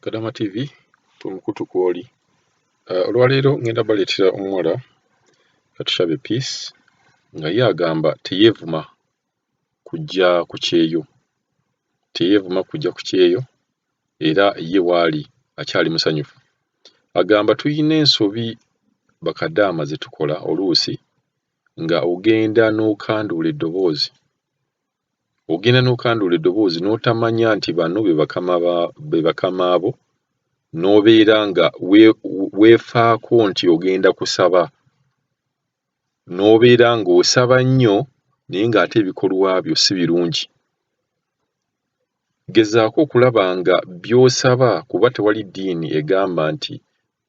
Kadama TV ku mukutu kw'oli. Olwaleero ngenda baleetera omuwala Katushabe Peace nga ye agamba teyeevuma kujja ku kyeyo, teyeevuma kujja ku kyeyo era ye waali akyali musanyufu. Agamba tuyina ensobi bakadaama ze tukola oluusi nga ogenda n'okanduula eddoboozi, ogenda n'okanduula eddoboozi n'otamanya nti bano be bakama ba be bakama bo n'obeera nga weefaako nti ogenda kusaba n'obeera ng'osaba nnyo naye ng'ate ebikolwa byo si birungi. Gezaako okulaba nga by'osaba kuba tewali ddiini egamba nti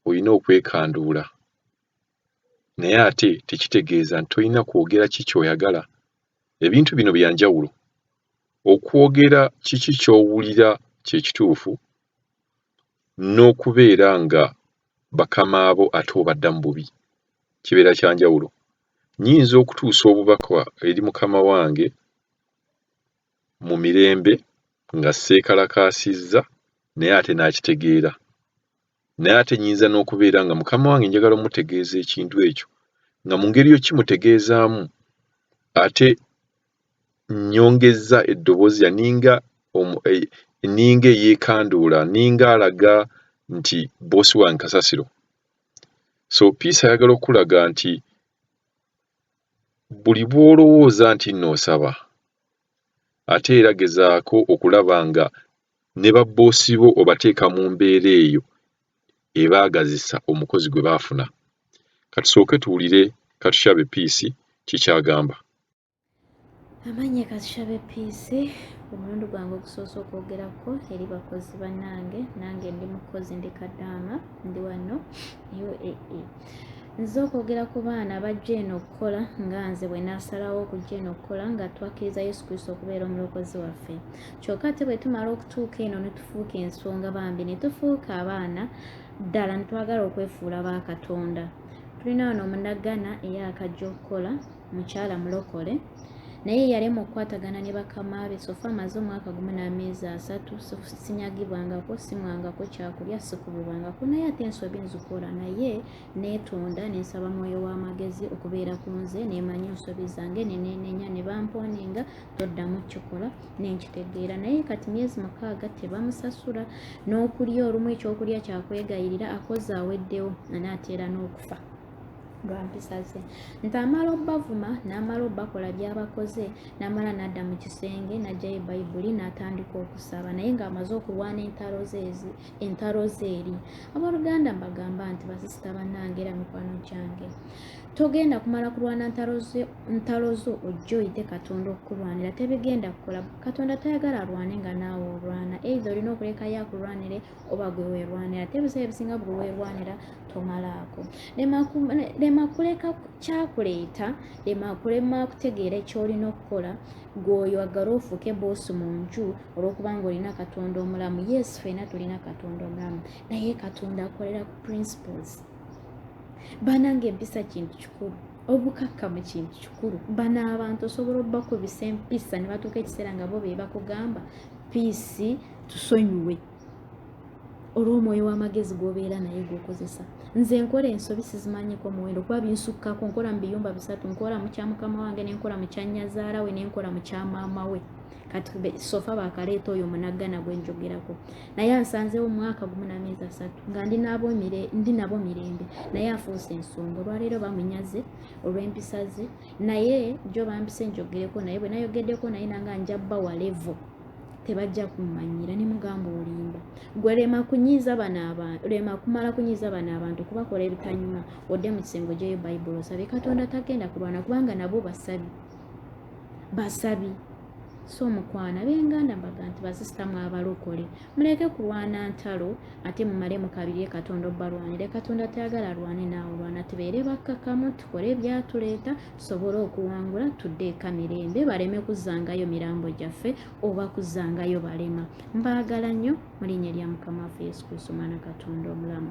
olina okwekanduula naye ate tekitegeeza nti tolina kwogera ki ky'oyagala. Ebintu bino bya njawulo. Okwogera kiki ky'owulira kye kituufu n'okubeera nga bakama bo ate obaddamu bubi kibeera kya njawulo. Nnyinza okutuusa obubaka eri mukama wange mu mirembe nga sseekalakaasizza naye ate n'akitegeera. Naye ate nnyinza n'okubeera nga mukama wange njagala omutegeeza ekintu ekyo nga mu ngeri y'okimutegeezaamu ate nnyongezza eddoboozi lya nninga nninga eyeekanduula, nninga alaga nti bboosi wange kasasiro. So Peace ayagala okukulaga nti buli bw'olowooza nti nno osaba ate era gezaako okulaba nga ne babboosi bo obateeka mu mbeera eyo ebaagazisa omukozi gwe baafuna. Katusooke tuwulire Katushabe Peace ki ky'agamba. Amannya Katushabe Peace, omulundi gwange ogusoose okwogerako eri bakozi bannange, nange ndi mukozi, ndi kadaama, ndi wano UAE. Nze okwogera ku baana abajja eno okukola nga nze bwe naasalawo okujja eno okukola nga twakkiriza Yesu Kristo okubeera omulokozi waffe. Kyokka ate bwe tumala okutuuka eno ne tufuuka ensonga bambi ne tufuuka abaana ddala ne twagala okwefuula ba Katonda. Tulina wano omunaggana eyaakajja okukola mukyala mulokole naye yalema okukwatagana ne bakama be sofa amaze omwaka gumu n'ameezi 3 sinyagibwangako, simwangako kyakulya, sikubibwangako, naye ate ensobi nzikola, naye neetonda nensaba mwoyo w'amagezi okubeera ku nze, nemanya ensobi zange nenenenya ne bamponinga toddamu kikola nenkitegeera. Naye kati myezi 6 tebamusasula n'okulya, olumu ekyokulya kyakwegayirira, akoze aweddewo anaatera n'okufa lwa mpisa ze nti amala obbavuma n'amala obbakola by'abakoze n'amala n'adda mu kisenge n'aggyayo Bayibuli n'atandika okusaba, naye ng'amaze okulwana entalo ze entalo ze eri. Abooluganda, mbagamba nti basisita bannange era mikwano gyange, togenda kumala kulwana ntalo zo ojje oyite Katonda okukulwanira, tebigenda kukola. Katonda tayagala alwane nga naawe olwana. Either olina okulekayo akulwanire oba gwe weerwanira, ate ebiseera ebisinga buli weerwanira tomalaako. Lema kuleka kyakuleeta, lema kulema kutegeera ekyolina okukola. Gwe oyagala ofuuke boosi mu nju olw'okubanga olina Katonda omulamu. Yes, ffenna tulina Katonda omulamu, naye Katonda akolera ku principles. Banange, empisa kintu kikulu, obukakkamu kintu kikulu. Bano abantu osobola obbakubisa empisa ne batuuka ekiseera nga bo be bakugamba, "Peace, tusonyiwe," olw'omwoyo w'amagezi gw'obeera naye gw'okozesa. Nze nkola ensobi sizimanyiko muwendo kuba binsukkako. Nkola mu biyumba bisatu: nkola mu kya mukama wange, nenkola mu kya nnyazaala we, nenkola mu kya maama we. Kati sofa baakaleeta oyo omunaggana gwe njogerako, naye ansanzewo omwaka gumu n'ameezi 3 nga ndi nabo mirembe, naye afuuse ensonga. Olwaleero bamunyaze olw'empisa ze, naye jo bampise njogereko naye. Bwe nayogeddeko naye nanga nja bba level, tebajja kummanyira. Ne mugamba, "Olimba gwe, lema kunyiiza bano abantu, lema kumala kunyiiza bano abantu kubakola ebitanyuma, odde mu kisenge ogyeyo Bayibuli osabe." Katonda tagenda kulwana kubanga nabo basabi, basabi. So omukwana benganda, mbaga nti basisitamu abalokole, muleke kulwana ntalo ate mumale mukabirye Katonda obbalwanire. Katonda tayagala alwane naawe olwana. Tubeere bakkakamu, tukole ebyatuleeta, tusobole okuwangula, tudde eka mirembe, baleme kuzzangayo mirambo gyaffe oba kuzzangayo balema. Mbaagala nnyo mu linnya lya Mukama waffe Yesu Kristo, omwana Katonda omulamu.